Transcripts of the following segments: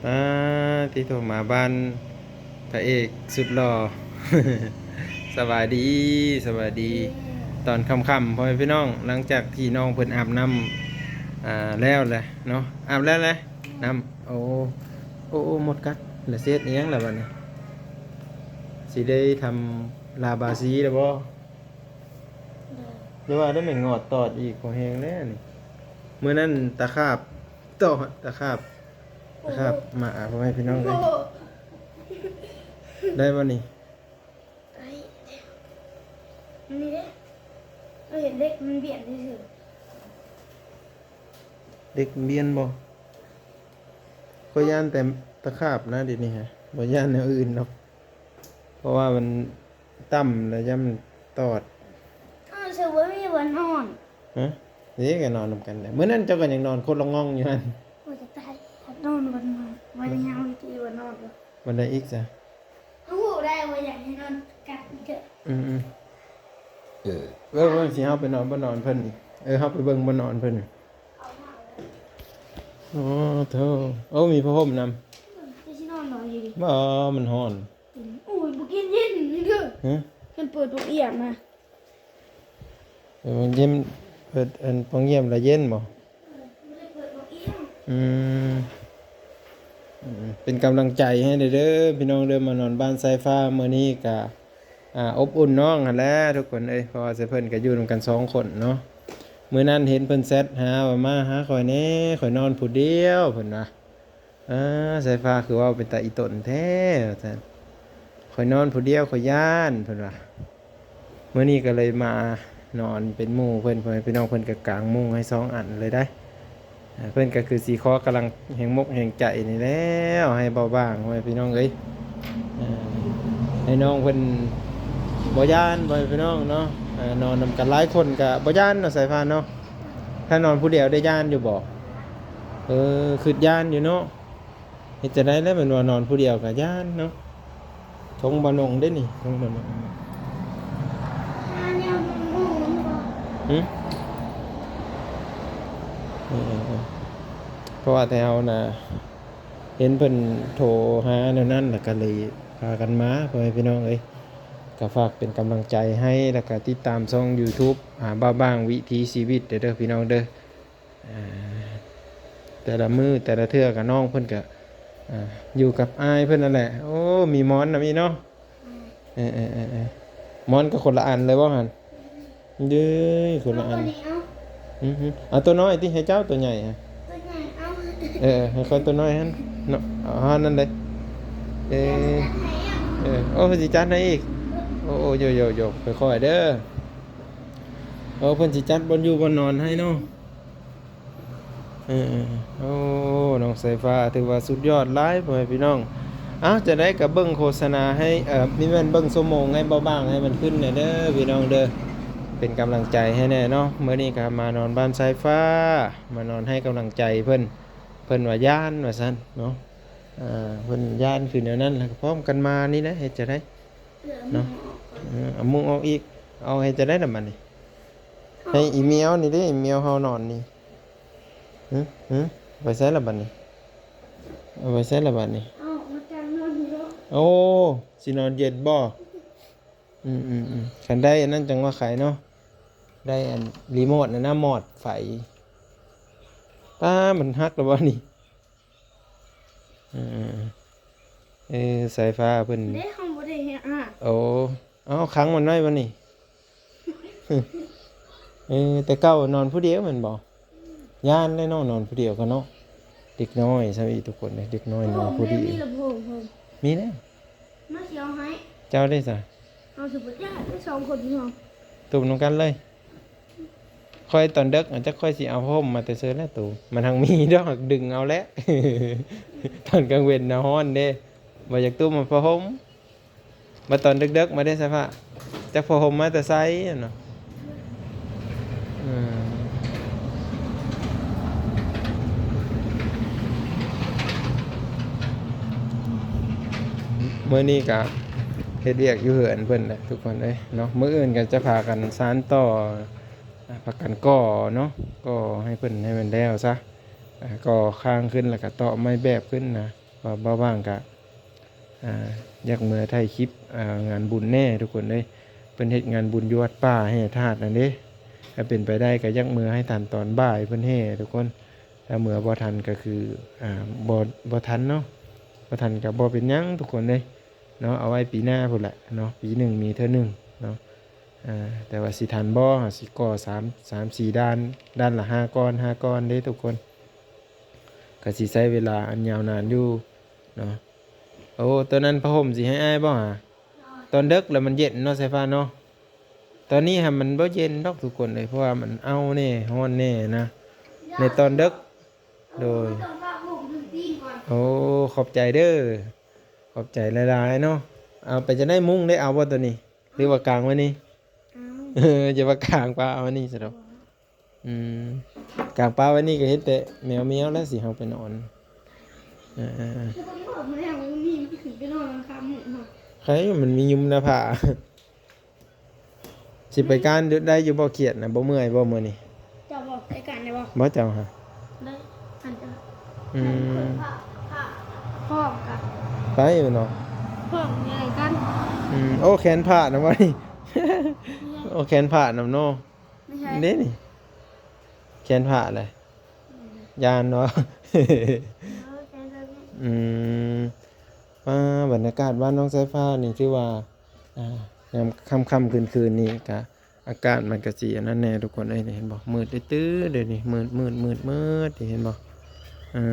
ອ່າ ຕິໂທ ມາບ້ານພະເອກສຸດຫຼໍ່. ສະບາຍດີ ສະບາຍດີຕອນຄ່ຳໆ ພໍ່ແມ່ພີ່ນ້ອງ. ຫຼັງຈາກທີ່ນ້ອງເພິ່ນອາບນ້ຳ ອ່າ ແລ້ວແຫຼະເນາະ ອາບແລ້ວແຫຼະ ນ້ຳ ໂອ້ ໂອ້ ໂອ້ ມົດກັດ ລະເສດອີ່ຫຍັງລະບັດນີ້ ຊິໄດ້ທຳລາບາຊີລະບໍ່? ຢ່າວ່າໄດ້ແມ່ນງອດຕອດອີກ ພໍແຮງແລ້ວນີ້. ມື້ນັ້ນຕາຂາບຕອດ ຕາຂາບ ຕາຂາບມາ ພໍ່ແມ່ພີ່ນ້ອງເອີຍ. ໄດ້ບໍ່ນີ້? ໄດ້ ນີ້ເດ້ ເຮົາເຫັນເຫຼັກມັນບຽນຊື່ໆ. ເຫຼັກບຽນບໍ່? ຂ້ອຍຢ້ານແຕ່ຕາຂາບນະ ດຽວນີ້ຮະ ບໍ່ຢ້ານແນວອື່ນດອກ ເພາະວ່າມັນຕ່ຳແລ້ວຢ້ານມັນຕອດ. ອ້າວ ເຊີບໍ່ມີບ່ອນນອນ. ຮະ? ເດ້ ກໍນອນນຳກັນແຫຼະ. ມື້ນັ້ນເຈົ້າກໍຍັງນອນຄົນລະງ່ອງຢູ່ຫັ້ນ. ໂອ້ຍ ຈະຕາຍ ນອນບ່ອນນອນ ບໍ່ໄດ້ເອົາອີກ ບໍ່ນອນ. ບໍ່ໄດ້ອີກຊະ. ຮູ້ໄດ້ວ່າຢາກໃຫ້ນອນກັນເດີ. ອືມໆ ເອີ ເບິ່ງ ເບິ່ງຊິເຮົາໄປນອນບໍ່ນອນເພິ່ນອີກ. ເອີ ເຮົາໄປເບິ່ງບໍ່ນອນເພິ່ນ. ໂອ້ໂທ ໂອ້ ມີຜ້າຫົ່ມນຳ. ເອີ ຊິນອນນອນຢູ່. ບໍ່ ມັນຮ້ອນ. ໂອ້ຍ ບໍ່ກິນເຢັນເດີ. ຮະ? ມັນເປີດປົກອຽມນະ. ເອີ ເຢັນ ເປີດອັນປ່ອງຢ້ຽມລະເຢັນບໍ່? ອືມ ອືມ ເປັນກຳລັງໃຈໃຫ້ເດີພີ່ນ້ອງເດີ. ມານອນບ້ານສາຍຟ້າມື້ນີ້ກະ ອ່າ ອົບອຸ່ນນ້ອງຫັ້ນແຫຼະທຸກຄົນເອີຍ ເພາະວ່າເພິ່ນກະຢູ່ນຳກັນສອງຄົນເນາະ. ມື້ນັ້ນເຫັນເພິ່ນແຊັດຫາວ່າ ມາຫາຂ້ອຍແດ່ ຂ້ອຍນອນຜູ້ດຽວ ເພິ່ນວ່າ. ເອີ ສາຍຟ້າຄືເວົ້າເປັນຕາອີ່ຕົນແທ້ ວ່າຊັ້ນ. ຂ້ອຍນອນຜູ້ດຽວ ຂ້ອຍຢ້ານ ເພິ່ນວ່າ. ມື້ນີ້ກໍເລີຍມານອນເປັນໝູ່ເພິ່ນ ພໍ່ແມ່ພີ່ນ້ອງ. ເພິ່ນກໍກາງມຸ້ງໃຫ້ສອງອັນເລີຍໄດ໋. ເພິ່ນກໍຄືຊິຂໍກຳລັງແຮງມົກແຮງໃຈນີ້ແຫຼະ ໃຫ້ເບົາບາງ ພໍ່ແມ່ພີ່ນ້ອງເອີຍ. ໃຫ້ນ້ອງເພິ່ນບໍ່ຢ້ານ ພໍ່ແມ່ພີ່ນ້ອງເນາະ. ນອນນຳກັນຫຼາຍຄົນກໍບໍ່ຢ້ານເນາະ ສາຍຟ້າເນາະ. ຖ້ານອນຜູ້ດຽວໄດ້ຢ້ານຢູ່ບໍ່? ເອີ ຄິດຢ້ານຢູ່ເນາະ. ເຮັດຈັ່ງໃດແລ້ວ ແມ່ນວ່ານອນຜູ້ດຽວກໍຢ້ານເນາະ. ທົ່ງບ່າວນົງເດ້ນີ້ ທົ່ງບ່າວນົງ. ຫຶ? ເອີ ເອີ ເອີ ເພາະວ່າແຖວນະ ເຫັນເພິ່ນໂທຫາແນວນັ້ນ ແລ້ວກໍເລີຍພາກັນມາ ພໍ່ແມ່ພີ່ນ້ອງເອີຍ. ກໍຝາກເປັນກຳລັງໃຈໃຫ້ ແລ້ວກໍຕິດຕາມຊ່ອງ YouTube ອ່າ ບ່າວບາງວິຖີຊີວິດເດີ ພີ່ນ້ອງເດີ. ອ່າ ແຕ່ລະມື້ແຕ່ລະເທື່ອກໍນ້ອງເພິ່ນກໍ ອ່າ ຢູ່ກັບອ້າຍເພິ່ນນັ້ນແຫຼະ. ໂອ້ ມີໝອນນຳອີກເນາະ. ອືມ ເອີໆໆໆ ໝອນກໍຄົນລະອັນເລີຍບໍ່ຫັ້ນ? ເດີ ຄົນລະອັນ. ເອົາຕົວນີ້ເອົາ. ອືມ ເອົາຕົວນ້ອຍຕິ ໃຫ້ເຈົ້າຕົວໃຫຍ່. ຕົວໃຫຍ່ເອົາ. ເອີ ໃຫ້ຂ້ອຍຕົວນ້ອຍຫັ້ນເນາະ. ເອົາຫັ້ນນັ້ນເລີຍ. ເອີ ເອີ ໂອ້ ເພິ່ນຊິຈັດໃຫ້ອີກ. ໂອ້ ໂອ້ ໂຢໆໆ ຄ່ອຍໆເດີ. ໂອ້ ເພິ່ນຊິຈັດບ່ອນຢູ່ບ່ອນນອນໃຫ້ເນາະ. ເອີ ເອີ ເອີ ໂອ້ ນ້ອງສາຍຟ້າຖືວ່າສຸດຍອດຫຼາຍ ພໍ່ແມ່ພີ່ນ້ອງ. ເອົ້າ ຈັ່ງໃດກໍເບິ່ງໂຄສະນາໃຫ້ ເອີ ມີແມ່ນເບິ່ງຊົ່ວໂມງໃຫ້ເບົາບາງໃຫ້ມັນຂຶ້ນແດ່ເດີພີ່ນ້ອງເດີ ເປັນກຳລັງໃຈໃຫ້ແດ່ເນາະ. ມື້ນີ້ກໍມານອນບ້ານສາຍຟ້າ ມານອນໃຫ້ກຳລັງໃຈເພິ່ນ. ເພິ່ນວ່າຢ້ານວ່າຊັ້ນເນາະ. ເອີ ເພິ່ນຢ້ານຄືແນວນັ້ນ ແລ້ວກໍພ້ອມກັນມານີ້ແຫຼະ ເຮັດຈັ່ງໃດເນາະ. ເອີ ເອົາມຸ້ງອອກອີກ. ເອົາ ເຮັດຈັ່ງໃດລະບັດນີ້? ໃຫ້ອີ່ແມວນີ້ເດ້ ອີ່ແມວເຮົານອນນີ້. ຫຶ ຫຶ ໄປໃສລະບັດນີ້? ເອົາໄປໃສລະບັດນີ້? ເອົາມາກາງນອນຢູ່ເນາະ. ໂອ້ ຊິນອນເຢັນບໍ່? ອືມໆໆ ຄັນໄດ້ອັນນັ້ນຈັ່ງວ່າໄຂເນາະ. ໄດ້ອັນຣີໂມດນັ້ນນະ ມອດໄຟ. ປ້າ ມັນຫັກລະບໍ່ນີ້? ເອີ ເອີ ສາຍຟ້າເພິ່ນເດ້ ເຮົາບໍ່ໄດ້ເຮັດອາ. ໂອ້ ເອົາ ຂັງມັນໄວ້ບໍ່ນີ້? ເອີ ແຕ່ເກົ່ານອນຜູ້ດຽວແມ່ນບໍ່? ຢ້ານແຫຼະເນາະ ນອນຜູ້ດຽວກໍເນາະ. ເດັກນ້ອຍຊຳອີກທຸກຄົນເດ້ ເດັກນ້ອຍນອນຜູ້ດຽວ. ມີລຳໂພງເພິ່ນ ມີແລ້ວ. ມາຊິເອົາໃຫ້. ເຈົ້າເດ້ຊະ? ເຮົາຊິບໍ່ຢ້ານເດ້ ສອງຄົນພີ່ນ້ອງ ຕຸ້ມນຳກັນເລີຍ. ຂ້ອຍຕອນເດິກ ອາ ຈັກຂ້ອຍຊິເອົາຜ້າຫົ່ມມາແຕ່ໃສແຫຼະໂຕ. ມັນທັງມີດອກ ດຶງເອົາແຫຼະ. ຕອນກາງເວັນນະຮ້ອນເດ້ ບໍ່ຢາກຕຸ້ມເອົາຜ້າຫົ່ມ. ມາຕອນເດິກໆ ມາເດ້ສະພະ ຈັກຜ້າຫົ່ມມາແຕ່ໃສເນາະ. ເອີ ມື້ນີ້ກະເຮັດວຽກຢູ່ເຮືອນເພິ່ນແຫຼະທຸກຄົນເອີຍເນາະ. ມື້ອື່ນກໍຈະພາກັນສານຕໍ່ ອ່າ ພາກັນກໍ່ເນາະ ກໍ່ໃຫ້ເພິ່ນໃຫ້ມັນແລ້ວຊະ. ອ່າ ກໍ່ຄ້າງຂຶ້ນ ແລ້ວກໍເຕາະໄມ້ແບບຂຶ້ນນະ. ວ່າບໍ່ວ່າງກະ ອ່າ ຢາກເມືອຖ່າຍຄລິບ ອ່າ ງານບຸນແດ່ທຸກຄົນເອີຍ. ເພິ່ນເຮັດງານບຸນຢູ່ວັດປ່າແຫ່ທາດນັ້ນເດ້. ຖ້າເປັນໄປໄດ້ກະຢາກເມືອໃຫ້ທັນຕອນບ່າຍເພິ່ນແຫ່ທຸກຄົນ. ຖ້າເມືອບໍ່ທັນກະຄື ອ່າ ບໍ່ ບໍ່ທັນເນາະ. ບໍ່ທັນກະບໍ່ເປັນຫຍັງທຸກຄົນເອີຍເນາະ. ເອົາໄວ້ປີໜ້າພຸ້ນແຫຼະເນາະ. ປີໜຶ່ງມີເທື່ອໜຶ່ງເນາະ. ອ່າ ແຕ່ວ່າຊິທັນບໍ່ ເຮົາຊິກໍ່ສາມ ສາມສີ່ດ້ານ ດ້ານລະຫ້າກ້ອນ ຫ້າກ້ອນເດ້ທຸກຄົນ. ກະຊິໃຊ້ເວລາອັນຍາວນານຢູ່ເນາະ. ໂອ້ ຕອນນັ້ນຜ້າຫົ່ມຊິໃຫ້ອ້າຍບໍ່ຫາ? ຕອນເດິກແລ້ວມັນເຢັນເນາະ ສາຍຟ້າເນາະ. ຕອນນີ້ຫາມັນບໍ່ເຢັນດອກທຸກຄົນເອີຍ ເພາະວ່າມັນເອົ້າແດ່ ຮ້ອນແດ່ນະ ໃນຕອນເດິກ. ໂດຍ ໂອ້ ຂອບໃຈເດີ ຂອບໃຈຫຼາຍໆເນາະ. ເອົາໄປຈັ່ງໃດ ມຸ້ງໄດ້ເອົາບໍ່ໂຕນີ້ ຫຼືວ່າກາງໄວ້ນີ້? ເອົາ ເອີ ຢ່າວ່າກາງ ປະເອົາໄວ້ນີ້ຊະດອກ. ອືມ ກາງປະໄວ້ນີ້ກະເຮັດແຕ່ແມວໆແລ້ວ ຊິເຮົາໄປນອນ. ເອີໆ ໃຄຢູ່ ມັນມີຍຸມໜ້າຜາ. ຊິໄປການໄດ້ຢູ່ບໍ່ ຄຽດນະ? ບໍ່ເມື່ອຍບໍ່ມື້ນີ້? ເຈົ້າບໍ່ໄປການໄດ້ບໍ່? ບໍ່ ເຈົ້າຫາ? ໄດ້ ອັນເຈົ້າ. ອືມ ພ້ອມກັນ ໄປແມ່ນບໍ່? ພ້ອມໃຫຍ່ກັນ. ອືມ ໂອ້ ແຂນພາດນຳບໍ່ນີ້? ໂອ້ ແຂນພາດນຳເນາະ. ເດ້ນີ້ ແຂນພາດແຫຼະ. ອືມ ຢ້ານເນາະ. ເອີ ແຂນພາດ. ອືມ ອ່າ ບັນຍາກາດບ້ານນ້ອງສາຍຟ້ານີ້ຖືວ່າ ອ່າ ຍາມຄ່ຳໆຄືນໆນີ້ກະ ອາກາດມັນກະຊິອັນນັ້ນແດ່ທຸກຄົນເອີຍ. ນີ້ເຫັນບໍ່ ມືດຕື້ໆເດ້ນີ້ ມືດໆໆ ນີ້ເຫັນບໍ່? ເອີ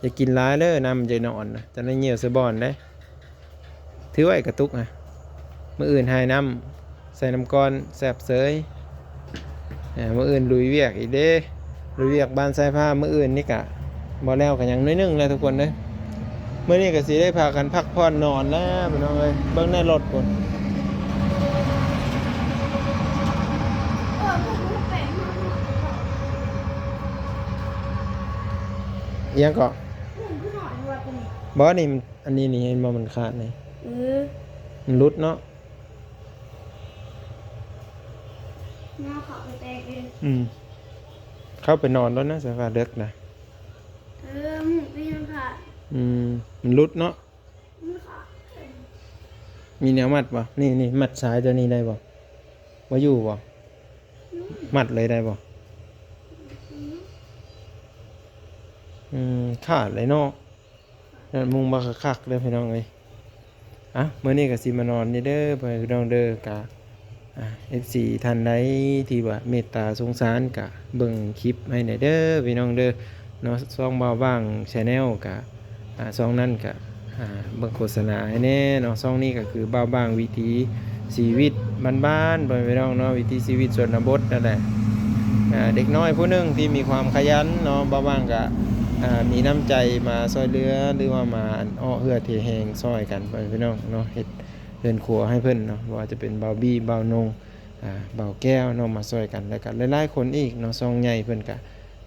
ຢ່າກິນຫຼາຍເດີ ນ້ຳຈະນອນນະ ຈະໄດ້ຍ່ຽວໃສ່ບ່ອນເດ້. ຖືໄວ້ກະຕຸກນະ ມື້ອື່ນຫາຍນ້ຳ ໃສ່ນ້ຳກ້ອນແຊບເສີຍ. ເອີ ມື້ອື່ນລຸຍວຽກອີກເດ້ ລຸຍວຽກບ້ານສາຍຟ້າ. ມື້ອື່ນນີ້ກະບໍ່ແລ້ວກະຍັງໜ້ອຍໜຶ່ງແຫຼະທຸກຄົນເອີຍ. ມື້ນີ້ກະຊິໄດ້ພາກັນພັກຜ່ອນນອນແລ້ວພີ່ນ້ອງເອີຍ. ເບິ່ງໃນລົດພຸ້ນ ອີ່ຫຍັງເກາະ? ບໍ່ ນີ້ ອັນນີ້ນີ້ ເຫັນບໍ່ ມັນຂາດນີ້. ເອີ ມັນຫຼຸດເນາະ. ແນວເຂົ້າໄປແຕກເອງ. ອືມ ເຂົ້າໄປນອນໂລດນະ ສາຍຟ້າ ເດິກນະ. ເອີ ໝູ່ປີນຂາດ. ອືມ ມັນຫຼຸດເນາະ. ມັນຂາດ. ມີແນວມັດບໍ່? ນີ້ ນີ້ ມັດສາຍຕົວນີ້ໄດ້ບໍ່? ບໍ່ຢູ່ບໍ່? ມັດເລີຍໄດ້ບໍ່? ອືມ ຂາດເລີຍເນາະ. ນັດມຸງບັກຄັກໆເດີພີ່ນ້ອງເອີຍ. ອ່ະ ມື້ນີ້ກະຊິມານອນນີ້ເດີພໍ່ແມ່ພີ່ນ້ອງເດີ. ກະ ອ່າ ເອັຟຊີ ທ່ານໃດທີ່ວ່າເມດຕາສົງສານກະເບິ່ງຄລິບໃຫ້ແດ່ເດີພີ່ນ້ອງເດີເນາະ. ຊ່ອງບ່າວບ່າງ Channel ກະ ອ່າ ຊ່ອງນັ້ນກະ ອ່າ ເບິ່ງໂຄສະນາໃຫ້ແດ່ເນາະ. ຊ່ອງນີ້ກະຄືບ່າວບ່າງວິຖີຊີວິດບ້ານໆ ພໍ່ແມ່ພີ່ນ້ອງເນາະ ວິຖີຊີວິດຊົນນະບົດນັ້ນແຫຼະ. ອ່າ ເດັກນ້ອຍຜູ້ໜຶ່ງທີ່ມີຄວາມຂະຫຍັນເນາະ ບ່າວບ່າງກະ ອ່າ ມີນ້ຳໃຈມາຊ່ວຍເຫຼືອ ຫຼືວ່າມາ ເອາະເຫື່ອເທແຮງຊ່ອຍກັນ ພໍ່ແມ່ພີ່ນ້ອງເນາະ ເຮັດເຮືອນຄົວໃຫ້ເພິ່ນເນາະ ບໍ່ວ່າຈະເປັນບ່າວບີ ບ່າວນົງ ອ່າ ບ່າວແກ້ວເນາະ ມາຊ່ອຍກັນ ແລ້ວກະຫຼາຍໆຄົນອີກເນາະ. ຊ່ອງໃຫຍ່ເພິ່ນກະ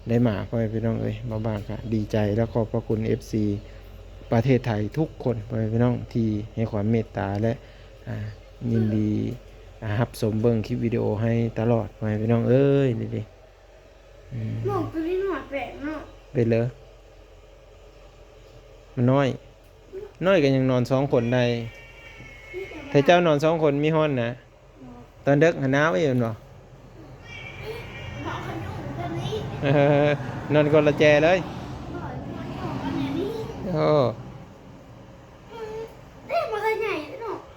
ໄດ້ມາ ພໍ່ແມ່ພີ່ນ້ອງເອີຍ. ບ່າວບ່າງກະດີໃຈ ແລະ ຂອບພະຄຸນ ເອັຟຊີ ປະເທດໄທທຸກຄົນ ພໍ່ແມ່ພີ່ນ້ອງ ທີ່ໃຫ້ຄວາມເມດຕາ ແລະ ອ່າ ຍິນດີ ອ່າ ຮັບຊົມເບິ່ງຄລິບວິດີໂອໃຫ້ຕະຫຼອດ ພໍ່ແມ່ພີ່ນ້ອງເອີຍ. ນີ້ເດ້ ອືມ ນ້ອງໂຕນີ້ນ້ອຍແປກເນາະ. ເປັນເລີ ມັນນ້ອຍ ນ້ອຍກະຍັງນອນສອງຄົນໄດ້. ຖ້າເຈົ້ານອນສອງຄົນມີຮ້ອນນະ. ຕອນເດິກຫາໜາວອີກແມ່ນບໍ່? ເອີ ນອນຄົນລະແຈເລີຍ. ໂອ້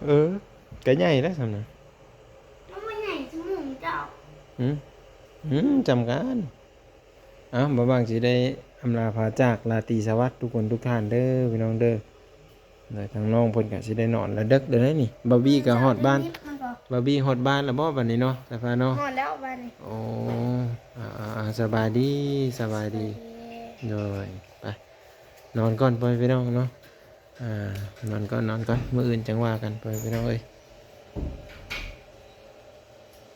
ເອີ ກະໃຫຍ່ແລ້ວສ່ຳນະ. ມັນບໍ່ໃຫຍ່ຄືໝູ່ເຈົ້າ. ອືມ ອືມ ຈຳກັນ. ເອົ້າ ບ່າວບ່າງຊິໄດ້ອຳລາພາຈາກ ລາຕີສະຫວັດທຸກຄົນທຸກທ່ານເດີພີ່ນ້ອງເດີ. ໂດຍ ທາງນ້ອງເພິ່ນກະຊິໄດ້ນອນລະເດິກເດີນີ້. ບ່າວບີກະຮອດບ້ານ ບ່າວບີຮອດບ້ານລະບໍ່ບາດນີ້ເນາະ ສາຍຟ້າເນາະ? ຮອດແລ້ວບາດນີ້. ໂອ້ ອ່າໆ ສະບາຍດີ ສະບາຍດີ. ໂດຍ ໄປ ນອນກ່ອນ ພໍ່ແມ່ພີ່ນ້ອງເນາະ. ອ່າ ນອນກ່ອນ ນອນກ່ອນ ມື້ອື່ນຈັ່ງວ່າກັນ ພໍ່ແມ່ພີ່ນ້ອງເອີຍ.